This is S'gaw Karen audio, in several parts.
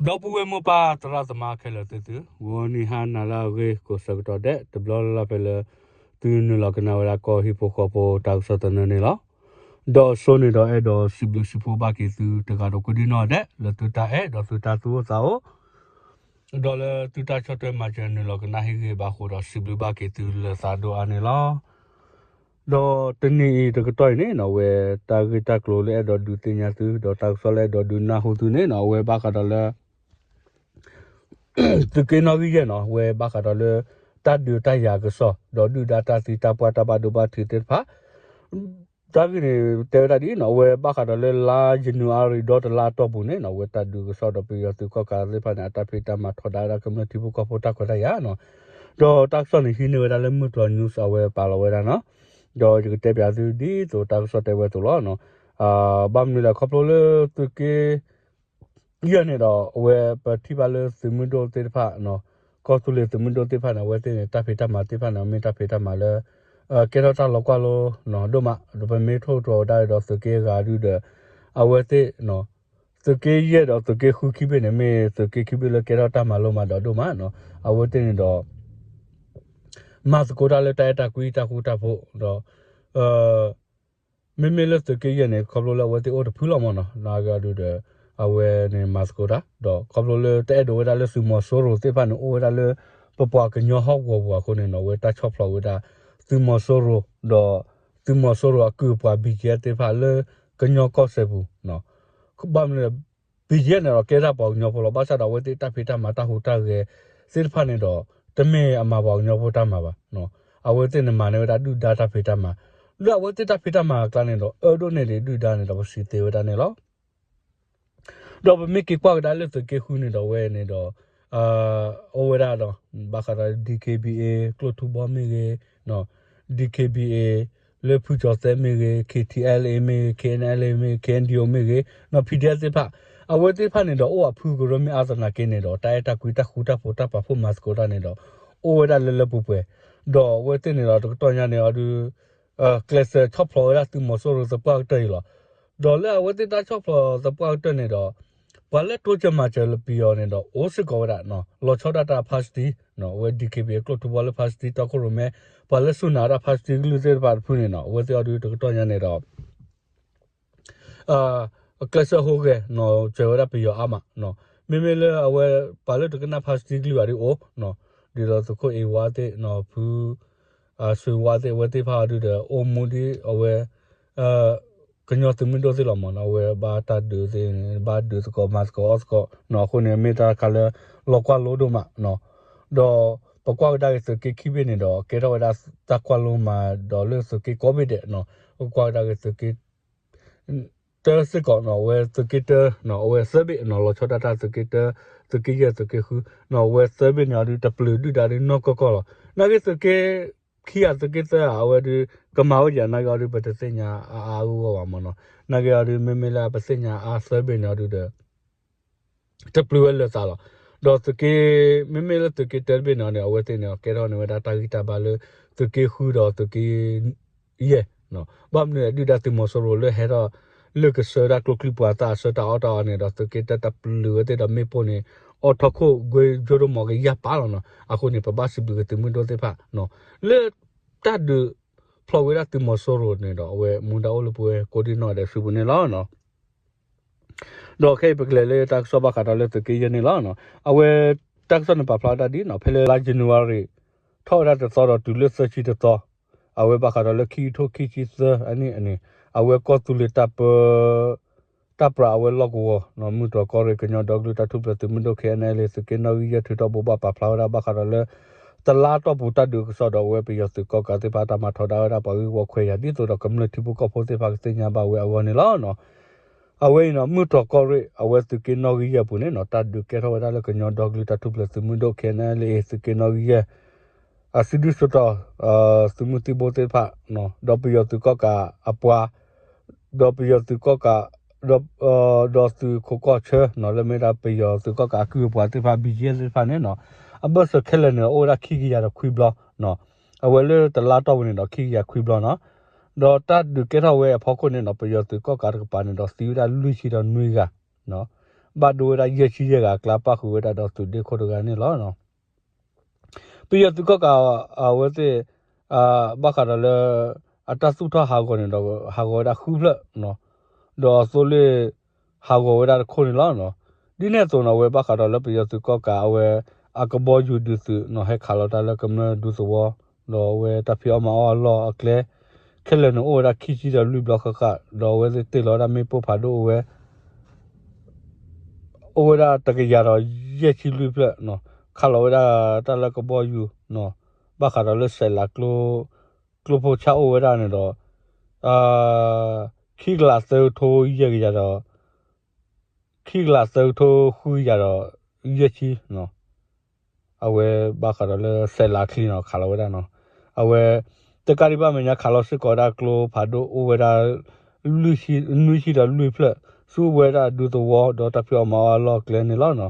ဒီပုၢ်ဝဲၢ်မိၢ်ပၢ်သရၣ်သမါခဲလၢာ်သ့ၣ်သု, ဂီၤနံၤဟါနၤလၢအဂ့ၤ ကိးဆၢကတီၢ်ဒဲး တဘျီလၢ်လၢ်ဖဲလၢ သုနုာ်လီၤကနၣ်ဝဲဒၣ်ကီၢ်ဟံၣ်ဖိဃီဖိတၢ်ကစီၣ်သနၢၣ်န့ၣ်လီၤ. ဒီးအဆိန့ၣ်ဒီးအဲၣ်ဒိးစံးဘျုးစံးဖှိၣ်ဘၣ်က့ၤသုတဂၤဒီးကိးဒံနီၢ်ဒဲး လၢသုတၢ်အဲၣ်ဒီးသုတၢ်သူၣ်အိၣ်သးအိၣ် ဒီးလၢသုတၢ်ဆီၣ်ထွဲမၤစၢၤနုာ်လီၤကနၣ်ဟ့ၣ်ဂံၢ်ဟ့ၣ်ဘါအဃိဒီးစံးဘျုးဘၣ်က့ၤသုလၢသးဒိၣ်အါန့ၣ်လီၤ. ဒီးတနံၤအံၤတကတီၢ်အံၤန့ၣ်နီၤ အဝဲတၢ်ဂ့ၢ်တၢ်ကျိၤလၢအဲၣ်ဒိးဒုးသ့ၣ်ညါသု ဒီးတၢ်ကစီၣ်လၢအဲၣ်ဒိးဒုးနၢ်ဟူသုန့ၣ်နီၤ အဝဲဘၣ်ဃးဒီးလၢ သုးက့နီၣ်ဂံၢ်ယဲၢ်နီၤ အဝဲဘၣ်ဃးဒီးလၢ တၢ်ဒုးတၢ်ယၤကစီၣ် ဒီးဒုၣ်ဒါတၢ်သံတၢ်ပှၢ်တၢ်ဘၣ်ဒိဘၣ်ထံးသ့ၣ်တဖၣ် တၢ်ဂ့ၢ်န့ၣ် တဲဝဲဒၣ်ဒ်အံၤနီၤ အဝဲဘၣ်ဃးဒီးလၢလါယနူၤအါရံၤဒီတလါအတီၢ်ပူၤန့ၣ်နီၤ အဝဲတၢ်ဒုးကစီၣ်ဒီးပယီၤသုးကီၢ်ကးသ့ၣ်တဖၣ်န့ၣ် အတၢ်ဖံးတၢ်မၤထီဒါဝဲဒၣ်ကမျၢၢ်ထံဖိကီၢ်ဖိတၢ်ခွဲးတၢ်ယာ်နီၤ ဒီးတၢ်ကစီၣ်န့ၣ်ဟံးန့ၢ်ဝဲဒၣ်လၢမုၢ်တြီၤ news အဝဲပာ်လီၤဝဲဒၣ်နီၤ ဒီးယကတဲပၠးသုဒ်သိးတၢ်ကစီၣ်တဲဝဲအသိးလီၤ. ဘၣ်မနုၤလဲၣ်ခီဖျိလၢသုးက့ ယဲၢ်န့ၣ်ဒီး အဝဲပထံၣ်ဘၣ်လၢသုးမုၢ်ဒိၣ်သ့ၣ်တဖၣ် ကီၢ်သူလ့ၤသုးမုၢ်ဒိၣ်သ့ၣ်တဖၣ်န့ၣ် အဝဲသ့ၣ်န့ၣ် တၢ်ဖံးတၢ်မၤသ့ၣ်တဖၣ်န့ၣ် မ့ၢ်တၢ်ဖံးတၢ်မၤလၢ ကဲထီၣ်တၢ်လီၤကွၢ်လိဒိၣ်မး ဒီးပမ့ၢ်ထိၣ်သတြီၤဝဲဒၣ်ဒီးသုးက့အဂၤဒုဒီး အဝဲသ့ၣ် သုးက့ယဲၢ်ဒီးသုးက့ဃုခံဘ့ၣ်န့ၣ် မ့ၢ်သုးက့ခံဘ့ၣ်လၢကဲထီၣ်တၢ်မၤလိမၤဒိးဒိၣ်မး အဝဲသ့ၣ်န့ၣ်ဒီး မၤသကိးတၢ်လၢတၢ်အဲၣ်တၢ်ကွံတၢ်ဃူတၢ်ဖိးဒီး မ့မ့ၢ်လၢသုးက့ယဲၢ်န့ၣ် ခီဖျိလၢအဝဲသ့ၣ်အိၣ်တဖုလီၤမးနီၤ နာ်က့အီၤဒုဒီး အဝဲန့ၣ်မၤသကိးတၢ် ဒီးခီဖျိလၢတၢ်အဲၣ်ဒိးဝဲဒၣ်လၢသုးမီၤစိရိၤသ့ၣ်တဖၣ်န့ၣ် အိၣ်ဝဲဒၣ်လၢ ပပှၤကညီဟီၣ်ကဝီၤပူၤအဃိန့ၣ်နီၤ အဝဲတၢ်ဆီၣ်ဖျိးဝဲဒၣ် သုးမီၤစိရိၤ ဒီး သုးမီၤစိရိၤအကုၢ်အပှၤ ဘံၣ်ကၠဲသ့ၣ်တဖၣ်လၢ ကညီကီၢ်စဲၣ်ပူၤ ဘၣ်မနုၤလဲၣ် ဘံၣ်ကၠဲန့ၣ်ဒီးကဲဒၣ်ပှၤကညီဖိလီၤ ဘၣ်ဆၣ်ဒီးအဝဲသ့ၣ်တၢ်ဖံးတၢ်မၤတၢ်ဟူးတၢ်ဂဲၤသ့ၣ်တဖၣ်န့ၣ်ဒီး တမ့ၢ်အမၤပှၤကညီဖိတၢ်မၤဘၣ် အဝဲသ့ၣ်န့ၣ်မၤန့ၢ်ဝဲဒၣ်ဒုၣ်ဒါတၢ်ဖံးတၢ်မၤ လၢအဝဲသ့ၣ်တၢ်ဖံးတၢ်မၤအကျါန့ၣ်ဒီး အၢဒိၣ်န့ၢ်ဒံးဒုၣ်ဒါန့ၣ်ဒီးပစံးသ့ဝဲဒၣ်န့ၣ်လီၤ. ဒီးပမ့ၢ်က့ၤကွၢ်ကဒါလၢသုးက့ဃုန့ၣ်ဒီးအဝဲန့ၣ်ဒီး အိၣ်ဝဲဒၣ်ဒီး ဘၣ်ဃးဒီး D K B A ကျိၣ်ထူဘီမ့ၢ်ဂ့ၤ D K B A လၢဖုကၠီၤသဲမ့ၢ်ဂ့ၤ K T L A မ့ၢ်ဂ့ၤ K N L A မ့ၢ်ဂ့ၤ K N D O မ့ၢ်ဂ့ၤ P D F သ့ၣ်တဖၣ် အဝဲသ့ၣ်တဖၣ်န့ၣ်ဒီးအိၣ်အဖုကရၢမ့ၢ်အါသနာ်က့န့ၣ်ဒီး တၢ်အဲၣ်တၢ်ကွံတၢ်ဃူတၢ်ဖိးတၢ်ပာ်ဖှိၣ်မၤသကိးတၢ်န့ၣ်ဒီး အိၣ်ဝဲဒၣ်လၢလၢပှဲၤပှဲၤ ဒီးအဝဲသ့ၣ်န့ၣ်ဒီးတကတီၢ်ညါန့ၣ်အီၤဒု ကျဲးစၢးဆီၣ်ဖျိးဝဲဒၣ်သုးမီၤစိရိၤသပှၢ်ကတၢၢ်အံၤလီၤ. ဒီးလၢအဝဲသ့ၣ်တၢ်ဆီၣ်ဖျိးသပှၢ်ကတၢၢ်န့ၣ်ဒီး ပှၤလၢတိစၢၤမၤစၢၤလၢပယီၤန့ၣ်ဒီး အိၣ်စ့ၢ်ကီးဝဲဒၣ် လီၤဆီဒၣ်တၢ်ဖါစတံ အဝဲ D K B A ကျိၣ်ထူဘီလၢဖါစတံတီခိၣ်ရိၣ်မဲ ပှၤလၢစူၢ်နာ်တၢ်ဖါစတံကလုၢ်သ့ၣ်တဖၣ်တဖုန့ၣ်နီၤ အဝဲသ့ၣ်အီၤဒုတကတီၢ်ညါန့ၣ်ဒီး ကျဲးစၢးဟူးဂဲၤ စၢၤဝဲဒၣ်ပယီၤအါမး မ့မ့ၢ်လၢအဝဲ ပှၤလၢတကနၣ်ဖါစတံကလုၢ်ဘၣ်ဒုအိၣ် ဒ်သိးသုးခိၣ်အ့ဝါသ့ၣ် ဖု ဆွေဝါသ့ၣ် အဝဲသ့ၣ်တဖၣ်အီၤဒုဒီး အိၣ်မူဒ်အဝဲ ကညီသုးမုၢ်ဒိၣ်သ့ၣ်လီၤမးနီၤ အဝဲဘၣ်တၢ်ဒုးသ့ၣ် ဘၣ်ဒုးသကိးမၤသကိးအီၣ်သကိး အဃိန့ၣ်မ့ၢ်တၢ်တခါလၢ လီၤကွၢ်လိဒိၣ်မး ဒီးပကွၢ်ကဒါက့ၤသုးက့ခံဘ့ၣ်န့ၣ်ဒီး ကဲထီၣ်ဝဲဒၣ်တၢ်ကွၢ်လိမၤဒီးလၢသုးက့ကိးဘ့ၣ်ဒဲး ပကွၢ်ကဒါက့ၤသုးက့ တၢစ့ၢ်ကီးနီၤ အဝဲသုးက့တၢ အဝဲသၢဘ့ၣ်နီၤ လီၤဆီဒၣ်တၢ်သုးက့တၢ သုးက့ယဲၢ်သုးက့ဃု နီၤ အဝဲသၢဘ့ၣ်န့ၣ်အီၤဒု တပျုၤဒုၣ်ဒါဒုနီၢ်ကီၢ်ကီၢ်လီၤ. နာ်က့သုးက့ခံဂၤသုးက့သၢဂၤ အဝဲဒု ကမၤဝဲဒ်ယၤ နာ်က့အီၤဒု ပတသ့ၣ်ညါအါအါဂီၢ်ဂီၢ်ဘၣ်မးနီၤ. နာ်က့အီၤဒု မ့မ့ၢ်လၢပသ့ၣ်ညါအါသၢဘ့ၣ်န့ၣ်အီၤဒုဒီး တပျုၤဝဲလၢသးလီၤ. ဒီးသုးက့ မ့မ့ၢ်လၢသုးက့တၢတဘ့ၣ်န့ၣ်အီၤန့ၣ် အဝဲသ့ၣ်န့ၣ် ကဲထီၣ်န့ၢ်ဝဲဒၣ်တၢ်ဂံၢ်တၢ်ဘါလၢ သုးက့ဃုဒီးသုးက့ ယဲၢ် ဘၣ်မနုၤဒုၣ်ဒါသုးမီၤစိရိၤလၢဟဲထီၣ် လၢကဆှၢဒၣ်ကျိချံမျိာ်သၣ်အဆၢတၢ်အီၣ်တၢ်အီန့ၣ်ဒီး သုးက့တၢတပျုၤဝဲသ့ၣ်ဒီးမ့ၣ်ပိၢ်န့ၣ် အီၣ်ထီၣ်ခိၣ်ကွ့ယိဒိၣ်မးကယၢ်ပၢ်လီၤနီၤ. အဃိန့ၣ် ပဘၣ်စံးဘျုးက့ၤသုးမုၢ်ဒိၣ်သ့ၣ်တဖၣ် လၢတၢ်ဒုးဖျိးဝဲဒၣ်သုးမီၤစိရိၤန့ၣ်ဒီး အဝဲမူဒါအိၣ်လၢပဝဲကိးဒံနီၢ်ဒဲးစုပူၤန့ၣ်လီၤ. ဒီးခဲအံၤပကလဲၤလၢတၢ်ကစီၣ်ဘၣ်ဃးဒီးလၢသုးက့ယဲၢ်န့ၣ်လီၤ. အဝဲတၢ်ကစီၣ်န့ၣ်ပာ်ဖျါဝဲဒၣ်ဒ်နီၤ ဖဲလၢလါယနူၤအါရံၤ ထီၣ်ဝဲဒၣ်တသီဒီးတုၤလၢသၢဆံတသီ အဝဲဘၣ်ဃးဒီးလၢခံကထိခံဆံသၢအနံၣ်န့ၣ် အဝဲကီၢ်သူလ့ၤတၢ်ပၢ တၢ်ပြးအဝဲလီၢ်ကဝီၤ မုၢ်တြီၤကီၢ်ရ့ၣ်ကညီဒီကလုာ်တၢ်ထူၣ်ဖျဲးသုးမုၢ်ဒိၣ် K N L A သုးက့နီၣ်ဂံၢ်ယဲၢ် ထုးထီၣ်ဘိးဘၣ်ပာ်ဖျါဝဲဒၣ်ဘၣ်ဃးဒီးလၢ တလါတီၢ်ပူၤတၢ်ဒုးကစီၣ်ဒီးအဝဲပယီၤသုးကီၣ်ကးသ့ၣ်တဖၣ်တၢ်မၤထီဒါဝဲဒၣ်ပှၤဂ့ၢ်ဝီခွဲးယာ် ဒ်သိးဒီးကမျၢၢ်ထံဖိကီၢ်ဖိသ့ၣ်တဖၣ်ကသ့ၣ်ညါဘၣ်ဝဲအဂီၢ်န့ၣ်လီၤ. အဝဲအံၤနီၤ မုၢ်တြီၤကီၢ်ရ့ၣ် အဝဲသုးက့နီၣ်ဂံၢ်ယဲၢ်အပူၤန့ၣ်နီၤ တၢ်ဒုးကဲထီၣ်ဝဲဒၣ်လၢကညီဒီကလုာ်တၢ်ထူၣ်ဖျဲးသုးမုၢ်ဒိၣ် K N L A သုးက့နီၣ်ဂံၢ်ယဲၢ် အစုဒုၣ်စုတီၤ သုးမုၢ်သံၣ်ဘိသ့ၣ်တဖၣ် ဒီးပယီၤသုးကီၣ်ကးအပှၤ ဒီးပယီၤသုးကီၣ်ကး ဒီးသုးခိးကီၢ်ဆၢနီၤ လၢမ့ၢ်ဒၣ်ပယီၤသုးကီၣ်ကးအကုၢ်အပှၤသ့ၣ်တဖၣ် ဘံၣ်ကၠဲသ့ၣ်တဖၣ်န့ၣ်နီၤ အဘၢၣ်စၢၤခဲလၢာ်န့ၣ် အိၣ်ဝဲဒၣ်ခံကယၤဒီးခွံဘျီ အဝဲလၢတလါတီၢ်ပူၤန့ၣ်ဒီး ခံကယၤခွံဘျီနီၤ ဒီးတၢ်ဒုးကဲထီၣ်ဝဲအဖီခိၣ်န့ၣ်နီၤ ပယီၤသုးကီၣ်ကးတကပၤန့ၣ်ဒီး သံဝဲဒၣ်လွံၢ်ဆံဒီးနွံဂၤ ဘၣ်ဒိဝဲဒၣ်ယဲၢ်ဆံယဲၢ်ဂၤအကျါ ပၣ်ဃုာ်ဝဲဒၣ်ဒီးသုးဒ့ခိၣ်တဂၤန့ၣ်လီၤ. ပယီၤသုးကီၣ်ကးအဝဲသ့ၣ် ဘၣ်ဃးဒီးလၢ အတၢ်သူၣ်ထီၣ်ဟးဂီၤန့ၣ်ဒီး ဟးဂီၤဝဲဒၣ်ဃုဖျၢၣ်, ဒီးသိလ့ၣ် ဟးဂီၤဝဲဒၣ်တခိၣ်န့ၣ်လီၤ. ဒ်န့ၣ်အသိးန့ၣ် အဝဲဘၣ်ဃးဒီးလၢပယီၤသုးကီၣ်ကးအဝဲ အကဘီယူၤဒုးသုးန့ၣ် ဟဲခးလီၤတၢ်လၢကမျၢၢ်ဒူသဝီ ဒီးအဝဲတၢ်ဖံးအီၣ်မၤအီၣ်အလီၢ်အကျဲ ခဲလၢာ်န့ၣ်အိၣ်ဝဲဒၣ်ခံဆံဒီးလွံၢ်ဘျီဃၣ်ဃၣ် ဒီးအဝဲသ့ၣ်တ့ၢ်လီၤဝဲဒၣ်မ့ၣ်ပိၢ်ဖးဒိၣ်အိၣ်ဝဲ အိၣ်ဝဲဒၣ်တကယၤဒီးယဲၢ်ဆံလွံၢ်ဖျၢၣ်, ခးလီၤဝဲဒၣ်တၢ်လၢကဘီယူၤ, ဘၣ်ဃးဒီးလၢစဲးလး ကျိဖိဆၣ်အိၣ်ဝဲဒၣ်န့ၣ်ဒီး ခံကလးသၢကထိယဲၢ်ကယၤဒီး ခံကလးသၢကထိဃုကယၤဒီး ယဲၢ်ဆံ အဝဲဘၣ်ဃးဒီးလၢစဲးလးချံန့ၣ် ခးလီၤဝဲဒၣ်န့ၣ် အဝဲ တကးဒံးဘၣ်မဲာ်ညါခးလီၤစ့ၢ်ကီးဝဲဒၣ်ကျိဖးဒိၣ်အိၣ်ဝဲဒၣ် နွံဆံဒီးလွံၢ်ဖျၢၣ် ဆူဝဲဒၣ်ဒူသဝီဒီးတၢ်ဖံးအီၣ်မၤအီၣ်အလီၢ်အကျဲန့ၣ်လီၤ.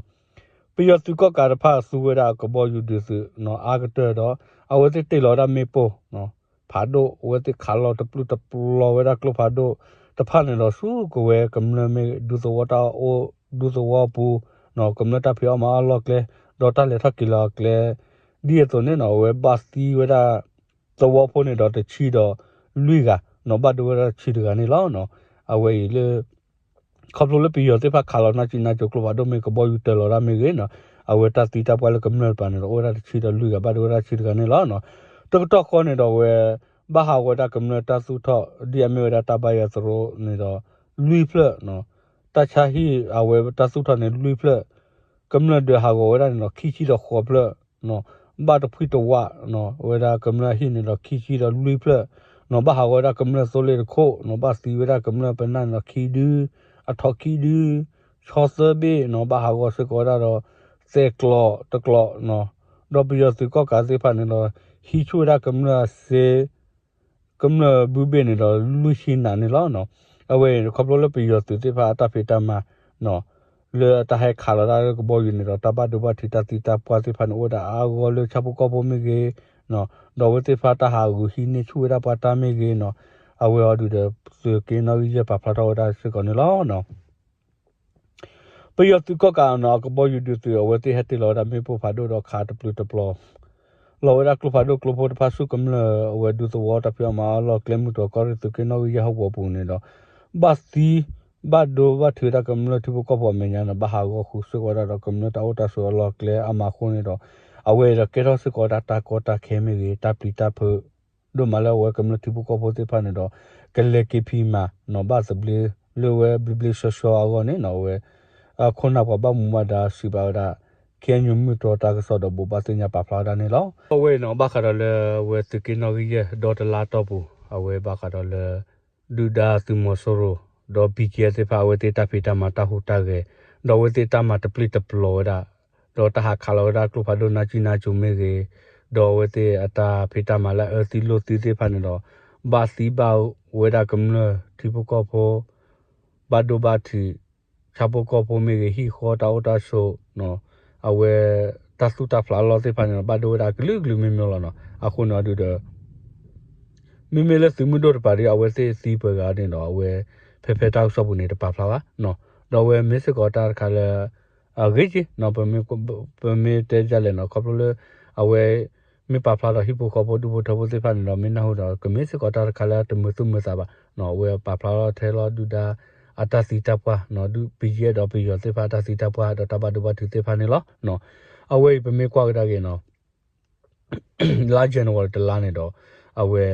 ပယီၤသုးကီၣ်ကးတဖၣ်သူဝဲဒၣ်ကဘီယူၤဒုးသုးန့ၣ် အါကတၢၢ်ဒီး အဝဲသ့ၣ်တ့ၢ်လီၤဝဲဒၣ်မ့ၣ်ပိၢ် ဖးဒိၣ် အဝဲသ့ၣ်ခးလီၤတပျုာ်တပျီၤဝဲဒၣ်ကျိဖးဒိၣ်တဖၣ်န့ၣ်ဒီး ဆူကဝဲၤကမျၢၢ်မ့ၢ်ဒူသဝီတၢ်အိၣ် ဒူသဝီအပူၤ ကမျၢၢ်တၢ်ဖံးအီၣ်မၤအီၣ်အလီၢ်အကျဲ ဒီးတၢ်လဲၤထီၣ်က့ၤလီၤအကျဲ ဒ်အသိးန့ၣ်န့ၣ် အဝဲဘၣ်သံဝဲဒၣ် သဝီဖိန့ၣ်ဒီးတဆံဒီးလွံၢ်ဂၤန့ၣ် ဘၣ်ဒိဝဲဒၣ်တဆံတဂၤန့ၣ်လီၤ. အဝဲအံၤလၢ ခီဖျိလၢပယီၤသ့ၣ်တဖၣ်ခးလီၤနၢ်စုနၢ်စိၤကျိဖးဒိၣ်မ့ၢ်ကဘီယူၤတ့ၢ်လီၤဒၣ်မ့ၢ်ဂ့ၤန့ၣ် အဝဲတၢ်သံတၢ်ပှၢ်လၢကမျၢၢ်တပၤန့ၣ်ဒီး အိၣ်ဝဲဒၣ်တဆံဒီးလွံၢ်ဂၤ ဘၣ်ဒိဝဲဒၣ်တဆံတဂၤန့ၣ်လီၤ. တကတီၢ်ဃီန့ၣ်ဒီးအဝဲ ဘၣ်ဟးဂီၤဝဲဒၣ်ကမျၢၢ်တၢ်သူၣ်ထီၣ် ဒ်အမ့ၢ်ဝဲဒၣ်တၢ်ဘါယွၤသရိာ်န့ၣ်ဒီး လွံၢ်ဖျၢၣ် တၢ်ဆါဟံၣ်အဝဲတၢ်သူၣ်ထီၣ်န့ၣ်လွံၢ်ဖျၢၣ် ကမျၢၢ်ဒုးဟးဂီၤဝဲဒၣ်န့ၣ်ဒီး ခံဆံဒီးဃိးဖျၢၣ် ဘၣ်တဖှံတဝး ဝဲဒၣ်ကမျၢၢ်ဟံၣ်န့ၣ်ဒီး ခံဆံဒီးလွံၢ်ဖျၢၣ် ဘၣ်ဟးဂီၤဝဲဒၣ်ကမျၢၢ်သိလ့ၣ်တခိၣ် ဘၣ်သံဝဲဒၣ်ကမျၢၢ်ပနၢ်န့ၣ်ဒီး ခံဒု အထီၣ်ခံဒု ဆီသၢဘ့ၣ်န့ၣ် ဘၣ်ဟးဂီၤစ့ၢ်ကီးဝဲဒၣ်ဒီး သဲးကျိးတကျိး ဒီးပယီၤသုးကီၣ်ကးသ့ၣ်တဖၣ်န့ၣ်ဒီး ဟံးဆူၣ်ဝဲဒၣ်ကမျၢၢ်စ့ ကမျၢၢ်ဘုဘ့ၣ်န့ၣ်ဒီး လွံၢ်ဆံနးန့ၣ်လီၤ. အဝဲအံၤ ခီဖျိလၢပယီၤသုးသ့ၣ်တဖၣ်အတၢ်ဖံးတၢ်မၤ လၢတၢ်ဟဲခးလီၤတၢ်လၢကဘီယူၤန့ၣ်ဒီး တၢ်ဘၣ်ဒိဘၣ်ထံးတၢ်သံတၢ်ပှၢ်သ့ၣ်တဖၣ်န့ၣ် အိၣ်ဝဲဒၣ်အါဂီၢ်လၢဆၣ်ဖိကီၢ်ဖိမ့ၢ်ဂ့ၤ ဒီးအဝဲသ့ၣ်တဖၣ်တၢ်ဟးဂူာ်ဟံးန့ၢ်ဆူၣ်ဝဲဒၣ်ပှၤတၢ်မ့ၢ်ဂ့ၤန့ၣ် အဝဲအံၤဒုးဒီး သုးက့နီၣ်ဂံၢ်ယဲၢ်ပာ်ဖျါထီၣ်ဝဲဒၣ်စ့ၢ်ကီးန့ၣ်လီၤ. ပယီၤသုးကီၣ်ကးန့ၣ် အကဘီယူၤဒုးသုး အဝဲသ့ၣ်ဟဲတ့ၢ်လီၤဝဲဒၣ်မ့ၣ်ပိၢ်ဖးဒိၣ်ဒီးခးတပျုာ်တပျီၤ လီၤဝဲဒၣ်ကျိဖးဒိၣ်ကျိဖိတဖၣ်ဆူကမျၢၢ်အဝဲဒူသဝီတၢ်ဖံးအီၣ်မၤအီၣ်အလီၢ်အကျဲ မုၢ်တြီၤကီၢ်ရ့ၣ်သုးက့နီၣ်ဂံၢ်ယဲၢ်ဟီၣ်ကဝီၤပူၤန့ၣ်ဒီး ဘၣ်သံ ဘၣ်ဒိဘၣ်ထံးဝဲဒၣ်ကမျၢၢ်ထံဖိကီၢ်ဖိအမဲာ်ညါန့ၣ် ဘၣ်ဟးဂီၤဃုာ်စ့ၢ်ကီးဝဲဒၣ်ဒီးကမျၢၢ်တၢ်အိၣ်တၢ်ဆိးအလီၢ်အကျဲအါမးအဃိန့ၣ်ဒီး အဝဲအံၤဒီးကဲထီၣ်စ့ၢ်ကီးဝဲဒၣ်တၢ်ကီတၢ်ခဲမ့ၢ်ဂ့ၤ တၢ်ပျံၤတၢ်ဖုး ဒိၣ်မးလၢအဝဲကမျၢၢ်ထံဖိကီၢ်ဖိသ့ၣ်တဖၣ်န့ၣ်ဒီး ကလဲၤက့ၤဖံးမၤန့ၣ် ဘၣ်သဘျ့လၢဝဲဘျ့ဘျ့ဆှီဆှီအဂီၢ်န့ၣ် အဝဲ ခိၣ်နၢ်ပှၤဘၣ်မူဘၣ်ဒါစံးဘၣ်ဝဲဒၣ် ခ့ၣ်အဲၣ်ယူၣ်မုၢ်တြီၤတၢ်ကစီၣ်ဒီးဘိးဘၣ်သ့ၣ်ညါပာ်ဖျါဝဲဒၣ်န့ၣ်လီၤ. အဝဲအံၤန့ၣ် ဘၣ်ဃးဒီးလၢအဝဲသုးက့နီၣ်ဂံၢ်ယဲၢ်ဒီတလါတီၢ်ပူၤ အဝဲဘၣ်ဃးဒီးလၢ ဒုၣ်ဒါသုးမီၤစိရိၤ ဒီး ဘီကၠံအၣ် သ့ၣ်တဖၣ် အဝဲသ့ၣ်တၢ်ဖံးတၢ်မၤတၢ်ဟူးတၢ်ဂဲၤ ဒီးအဝဲသ့ၣ်တၢ်မၤတပျံၤတပျီၤဝဲဒၣ် ဒီးတၢ်ဟးခးလီၤဝဲဒၣ်ကျိဖးဒိၣ်နၢ်စုနၢ်စိၤမ့ၢ်ဂ့ၤ ဒီးအဝဲသ့ၣ်အတၢ်ဖံးတၢ်မၤလၢအအၢသံလိာ်သံသ့ၣ်တဖၣ်န့ၣ်ဒီး ဘၣ်သံဘၣ်ဝဲဒၣ်ကမျၢၢ်ထံဖိကီၢ်ဖိ ဘၣ်ဒိဘၣ်ထံး ဆၣ်ဖိကီၢ်ဖိမ့ၢ်ဂ့ၤ ဟံၣ်ဃီတၢ်အိၣ်တၢ်ဆိး အဝဲ တၢ်သူၣ်တၢ်ဖျးအလီၢ်သ့ၣ်တဖၣ်န့ၣ်ဒီး ဘၣ်ဒိဝဲဒၣ်ကလုာ်ကလုာ်မ့ၢ်မ့ၢ်လီၤန့ၣ်. အဃိန့ၣ်အီၤဒုးဒီး မ့မ့ၢ်လၢသုးမုၢ်ဒိၣ်တပၤဒီး အဝဲသ့ၣ်သံပှဲၤဂၤန့ၣ်ဒီး အဝဲ ဖဲဖဲတၢ်ကစီၣ်ပူၤန့ၣ်တပာ်ဖျါဘၣ်. ဒီးအဝဲမ့ၢ်စ့ၢ်ကီးတၢ်တခါလၢ အဂ့ၤက့ ပမ့ၢ်တဲဒ်လဲၣ်န့ၣ် ခီဖျိလၢ အဝဲ မ့ၢ်ပာ်ဖျါဒီးဟံၣ်ဖိဃီဖိဒူၣ်ဖိထၢဖိသ့ၣ်တဖၣ်န့ၣ်ဒီး မ့ၢ်နၢ်ဟူဒီး ကမ့ၢ်စ့ၢ်ကီးတၢ်တခါလၢတမုာ်သူၣ်မုာ်သးဘၣ်. အဝဲပာ်ဖျါထီၣ်ထဲလီၤဒုၣ်ဒါ အတၢ်သံတၢ်ပှၢ် ဒုၣ် ဘီကၠံအၣ် ဒီးပယီၤသ့ၣ်တဖၣ်အတၢ်သံတၢ်ပှၢ်ဒီးတၢ်ဘၣ်ဒိဘၣ်ထံးသ့ၣ်တဖၣ်န့ၣ်လီၤ. အဝဲအံၤပမ့ၢ်ကွၢ်ကဒါက့ၤန့ၣ် လါယနူၤအါရံၤတလါန့ၣ်ဒီး အဝဲ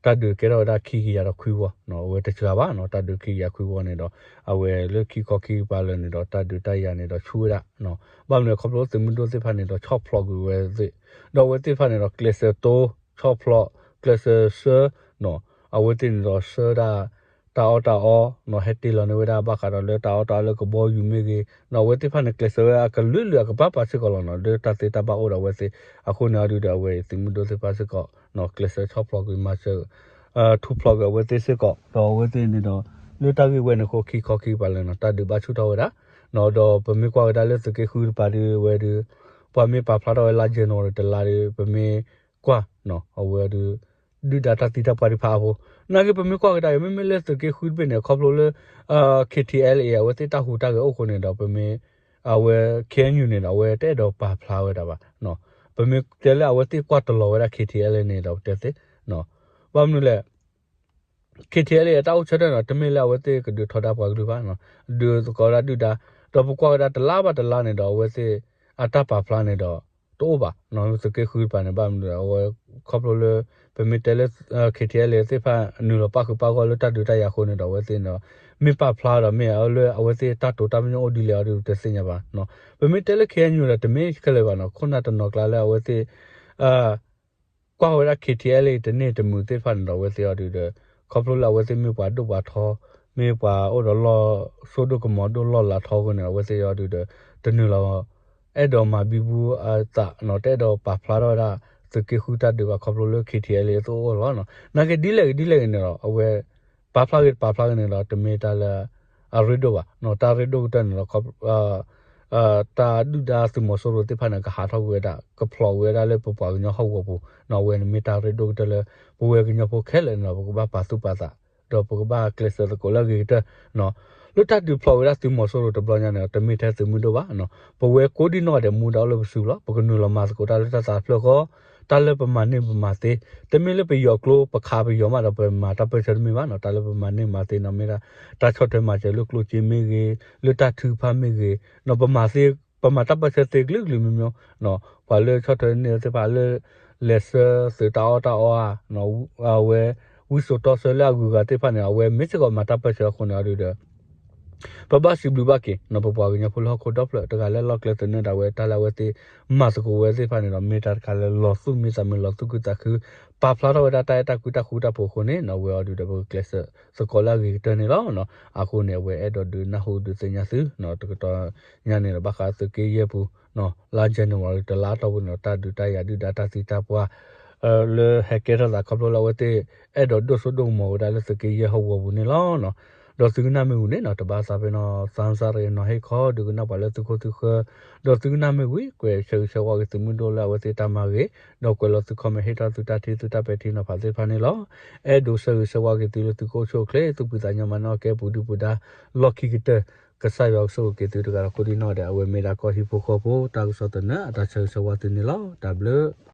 တၢ်ဒုးကဲထီၣ်ဝဲဒၣ်ခံကယၤဒီးခွံဝီ, အဝဲတစှၤဘၣ်န့ၣ် တၢ်ဒုးခံကယၤခွံဝီန့ၣ်ဒီး အဝဲလၢခံခီခံကပၤလၢာ်န့ၣ်ဒီး တၢ်ဒုးတၢ်ယၤန့ၣ်ဒီးဆူၣ်ဝဲဒၣ်. ဘၣ်မနုၤလဲၣ် ခီဖျိသုးမုၢ်ဒိၣ်သ့ၣ်တဖၣ်န့ၣ်ဒီး ဆီၣ်ဖျိးကွံာ်ဝဲသ့ၣ်, ဒီးအဝဲသ့ၣ်တဖၣ်န့ၣ်ဒီး ကျဲးစၢးတိ ဆီၣ်ဖျိး ကျဲးစၢးဆှၢ အဝဲသ့ၣ်န့ၣ်ဒီးဆှၢဒၣ် တၢ်အီၣ်တၢ်အီ ဟဲတ့ၢ်လီၤန့ၢ်ဝဲဒၣ် ဘၣ်ဃးဒီးလၢတၢ်အီၣ်တၢ်အီလၢကဘီယူၤမ့ၢ်ဂ့ၤ, ဒီးအဝဲသ့ၣ်တဖၣ်န့ၣ် ကျဲးစၢးဝဲအကလုာ်လုာ်အကပၤပၤစ့ၢ်ကီးလီၤန့ၣ် လၢတၢ်သ့တၢ်ဘၣ်အိၣ်ဒီးအဝဲသ့ၣ်. အဃိန့ၣ်အီၤဒုးဒီး အဝဲအံၤသုးမုၢ်ဒိၣ်သ့ၣ်တဖၣ်စ့ၢ်ကီး ကျဲးစၢးဆီၣ်ဖျိးကွံာ်မၤစၢၤ ထူၣ်ဖျိးကွံာ်အဝဲသ့ၣ်စ့ၢ်ကီး ဒီးအဝဲသ့ၣ်န့ၣ်ဒီး လၢတၢ်ဂ့ၢ်ဝဲန့ၣ်အဃိ ခံခီခံကပၤလၢာ်န့ၣ် တၢ်ဒုးဘၣ်ဆူၣ်ထီၣ်ဝဲဒၣ်. ဒီးပမ့ၢ်ကွၢ်ကဒါလၢသုးက့ဃုတပၤဒုးဝဲဒုး ပှၤမ့ၢ်ပာ်ဖျါထီၣ်ဝဲလါယနူၤအါရံၤတလါဒီး ပမ့ၢ်ကွၢ် အဝဲဒုး ဒုၣ်ဒါတၢ်သံတၢ်ပှၢ်တဖၣ်အဃိ နာ်က့ပမ့ၢ်ကွၢ်ကဒါက့ၤ မ့မ့ၢ်လၢသုးက့ဃုတဘ့ၣ်န့ၣ် ခီဖျိလၢ KTLA အဝဲသ့ၣ်တၢ်ဟူးတၢ်ဂဲၤအိၣ်အဃိန့ၣ်ဒီး ပမ့ၢ် အဝဲ ခ့ၣ်အဲၣ်ယူၣ်န့ၣ်ဒီး အဝဲတအဲၣ်ဒိးပာ်ဖျါဝဲဒၣ်ဘၣ်. ပမ့ၢ်တဲလၢအဝဲသ့ၣ်ကွၢ်တလီၤဝဲဒၣ် ခ့ၣ်ထံၣ်အဲလ်အ့န့ၣ်ဒီး ပတဲသ့, ဘၣ်မနုၤလဲၣ် ခ့ၣ်ထံၣ်အဲလ်အ့အတၢ်အိၣ်ဆၢထၢၣ်န့ၣ် တမ့ၢ်လၢအဝဲသ့ၣ်ကဒုးထီဒါပှၤကလုာ်ဘၣ်, ဒုးသကိးဝဲဒၣ်ဒုၣ်ဒါ, ဒီးပကွၢ်ဝဲဒၣ်တလါဘၣ်တလါန့ၣ်ဒီး အဝဲသ့ၣ်အတၢ်ပာ်ဖျါန့ၣ်ဒီး တအိၣ်ဘၣ်. သုးက့ဃုတပၤန့ၣ် ဘၣ်မနုၤအဝဲ ခီဖျိလၢ ပမ့ၢ်တဲလၢ ခ့ၣ်ထံၣ်အဲလ်အ့သ့ၣ်တဖၣ် နုာ်လီၤပၣ်ဃုာ်ပၣ်ဂီၢ်လၢတၢ်ဒုးတၢ်ယၤအဃိန့ၣ်ဒီး အဝဲသ့ၣ်န့ၣ်ဒီး မ့ၢ်ပာ်ဖျါဒီးမ့ၢ်လၢအဝဲသ့ၣ်တၢ်တိာ်တၢ်ပညိၣ်အိၣ်ဒ်လဲၣ်အီၤဒီး တသ့ၣ်ညါဘၣ်. ပမ့ၢ်တဲလၢ ခ့ၣ်အဲၣ်ယူၣ်ဒီး တမ့ၢ်ခဲလၢာ်ဘၣ်န့ၣ် ခိၣ်နၢ်တနီၤကျါလၢအဝဲသ့ၣ် ကွၢ်ဝဲဒၣ် ခ့ၣ်ထံၣ်အဲလ်အ့ တန့ၢ်တမုာ်သ့ၣ်တဖၣ်န့ၣ်ဒီး အဝဲသ့ၣ်အီၤဒုးဒီး ခီဖျိလၢအဝဲသ့ၣ်မ့ၢ်ပှၤဒိၣ်ပှၤထီ, မ့ၢ်ပှၤအိၣ်ဒီးလီၢ်စိဒိၣ်ကမီၤဒိၣ်လီၢ်လၤထီအဃိန့ၣ် အဝဲသ့ၣ်အီၤဒုးဒီး တနုာ်လီၤ အဲၣ်ဒိးမၤဘံဘူအသးန့ၣ် တအဲၣ်ဒိးပာ်ဖျါထီၣ်ဝဲဒၣ် သုးက့ဃုတၢ်ဒုးဘၣ် ခီဖျိလၢ ခ့ၣ်ထံၣ်အဲလ်အ့ အသိၣ်အိၣ်လီၤ. နာ်က့ဒ်လဲၣ်ဂ့ၤဒ်လဲၣ်ဂ့ၤန့ၣ်ဒီး အဝဲ ပာ်ဖျါဂ့ၤတပာ်ဖျါဂ့ၤန့ၣ်ဒီး တမ့ၢ်တၢ်လၢ အရ့ဒိၣ်ဘၣ်. တၢ်ရ့ဒိၣ်ကတၢၢ်န့ၣ်ဒီး တၢ်ဒုၣ်ဒါသုးမီၤစိရိၤသ့ၣ်တဖၣ်န့ၣ် ကဟးထီၣ်ကွံာ်ဝဲဒၣ် ကဖျိးကွံာ်ဝဲဒၣ်လၢပပှၤကညီဟီၣ်ကဝီၤပူၤန့ၣ် အဝဲန့ၣ်မ့ၢ်တၢ်ရ့ဒိၣ်ကတၢၢ်လၢ ပဝဲကညီဖိခဲလၢာ်န့ၣ်ဒီး ပကဘၣ်ပာ်သူၣ်ပာ်သး ဒီးပကဘၣ်ကျဲးစၢးသကိးလၢအဂ့ၤကတၢၢ် လၢတၢ်ဒုးဖျိးဝဲဒၣ်သုးမီၤစိရိၤတဘျီညါန့ၣ်ဒီး တမ့ၢ်ထဲသုးမုၢ်ဒိၣ်ဘၣ်. ပဝဲကိးဒံနီၢ်ဂၤဒဲး မူဒါအိၣ်လၢပစုပူၤလီၤ. ပကနုာ်လီၤမၤသကိးတၢ်လၢတၢ်သးတဖျၢၣ်ဃီ, တၢ်လၢပမၤန့ၢ်ပမၤသ့, တမ့ၢ်လၢပယီၤကျိ ပခးပယီၤမးဒီး ပမၤတၢ်ပၢၢ်ဆၢတမ့ၢ်ဘၣ်န့ၣ်. တၢ်လၢပမၤန့ၢ်မၤသ့န့ၣ် မ့ၢ်ဒၣ် တၢ်ဆီၣ်ထွဲမၤစၢၤလၢကျိၣ်စ့မ့ၢ်ဂ့ၤ, လၢတၢ်ထုကဖၣ်မ့ၢ်ဂ့ၤ, ပမၤသ့, ပမၤတၢ်ပၢၢ်ဆၢသ့ကလုာ်ကလုာ်မ့ၢ်မ့ၢ်, ပှၤလၢဆီၣ်ထွဲန့ၢ်သ့ၣ်တဖၣ်လၢ လဲၤဆှၢသုးတၢ်အီၣ်တၢ်အီဧါ, အဝဲ ဝံစိာ်တီဆှၢလၢအဂုၤအဂၤသ့ၣ်တဖၣ်န့ၣ် အဝဲမ့ၢ်စ့ၢ်ကီးမၤတၢ်ပၢၢ်ဆၢအဃိန့ၣ်အီၤဒုးဒီး ပဘၣ်စံးဘျုးဘၣ်က့ၤ ပပှၤကညီဖိလၢဟီၣ်ခိၣ်ဒီဖျၢၣ် တဂၤလၢလီၢ်ကျဲသနၢၣ်ဒၣ်ဝဲ တၢ်လၢအဝဲသ့ၣ်မၤသကိးဝဲသ့ၣ်တဖၣ်န့ၣ်ဒီး မ့ၢ်တၢ်တခါလၢလီၤသူၣ်မံသးမုာ်လီၤသူၣ်ခုသးခု ပာ်ဖျါထီၣ်ဝဲဒၣ်တၢ်အဲၣ်တၢ်ကွံတၢ်ဃူတၢ်ဖိးအဃိန့ၣ် အဝဲအီၤဒုးဒီး ပကကျဲးစၢးသကိးလၢအဂ့ၤကတၢၢ်န့ၣ်လီၤ. အဃိန့ၣ် အဝဲအဲၣ်ဒိးဒုးနၢ်ဟူဒုးသ့ၣ်ညါသု တကတီၢ်ညါန့ၣ်ဒီး ဘၣ်ဃးသုးက့ယဲၢ်ပူၤ လါ January တလါအတီၢ်ပူၤန့ၣ်ဒီး တၢ်ဒုးတၢ်ယၤဒုၣ်ဒါတၢ်သံတၢ်ပှၢ် လၢဟဲကဲထီၣ်သးခီဖျိလၢအဝဲသ့ၣ် အဲၣ်ဒိးဒိၣ်စိဒိၣ်ကမီၤဝဲဒၣ်လၢသုးက့ယဲၢ်ဟီၣ်ကဝီၤပူၤန့ၣ်လီၤ. ဒီးသုကနၣ်မ့ၢ်ဝံၤန့ၣ် တဘၣ်သးပ့ၤနီၣ် သးစၢ်ရ့နီၤဟ့ၣ်ခီ ဒုးကနၣ်ပှၤလၢသုခိၣ်သုဃၢၤ ဒီးသုကနၣ်မ့ၢ်ဝံၤ ကွဲးဆၢဂ့ၤဆၢဝါက့ၤသုးမုၢ်ဒိၣ်လၢအဝဲသ့ၣ်တၢ်မၤဂ့ၤ ဒီးကွဲးလီၤသု comment ဟ့ၣ်ထီၣ်သုတၢ်ထံၣ်သုတၢ်ပဲာ်ထံနီၤဖးသ့ၣ်တဖၣ်န့ၣ်လီၤ. အဲၣ်ဒိးဆၢဂ့ၤဆၢဝါက့ၤသုလၢသုကအိၣ်ဆူၣ်အိၣ်ချ့ သူၣ်ဖှံသးညီမၤန့ၢ်အီၣ်ကဲပူၤဒုၣ်ပူၤဒါ လီၢ်ခံကတၢၢ် ကစၢ်ယွၤကဆိၣ်ဂ့ၤက့ၤသုတဂၤဒီးကိးဒံနီၢ်ဂၤဒဲး အဝဲမ့ၢ်ဒၣ်ကီၢ်ဟံၣ်ဖိဃီဖိ တၢ်ကစီၣ်သနၢၣ် အတၢ်ဆၢဂ့ၤဆၢဝါသုန့ၣ်လီၤ. တၢ်ဘျုး